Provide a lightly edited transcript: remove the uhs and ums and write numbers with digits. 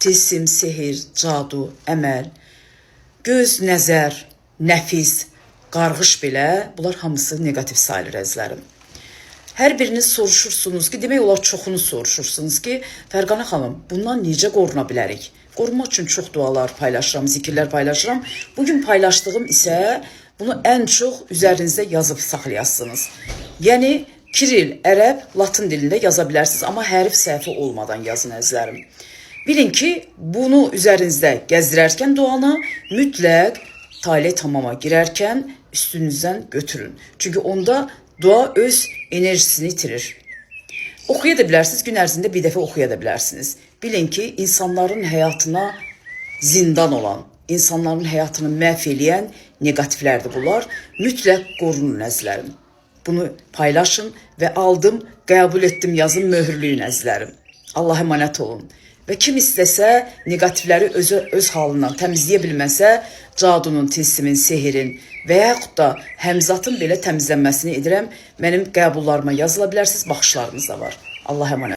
Tilsim, sehir, cadu, əməl, göz, nəzər, nəfis, qarğış belə, bunlar hamısı neqativ sayılır əzizlərim. Hər biriniz soruşursunuz ki, demək olar çoxunuz soruşursunuz ki, Fərqanə xanım, bundan necə qoruna bilərik? Qorunmaq üçün çox dualar paylaşıram, zikirlər paylaşıram. Bugün paylaşdığım isə bunu ən çox üzərinizdə yazıb saxlayasınız. Yəni Kiril, ərəb, latın dilində yaza bilərsiniz, amma hərf səhvi olmadan yazın əzizlərim. Bilin ki, bunu üzərinizdə gəzdirərkən duanı mütləq tale tamama girərkən üstünüzdən götürün. Çünki onda dua öz enerjisini itirir. Oxuya da bilərsiniz, gün ərzində bir dəfə oxuya da bilərsiniz. Bilin ki, insanların həyatına zindan olan, insanların həyatını məhv eləyən neqativlərdir bunlar. Mütləq qorunun əzizlərim. Bunu paylaşın və aldım, qəbul etdim yazın, möhürləyin əzizlərim. Allah əmanət olun. Və kim istəsə neqativləri özü öz halından təmizləyə bilməsə, cadunun, tilsimin, sehirin və yaxud da həmzatın belə təmizlənməsini edirəm. Mənim qəbullarıma yazıla bilərsiniz, baxışlarınız da var. Allah əmanət.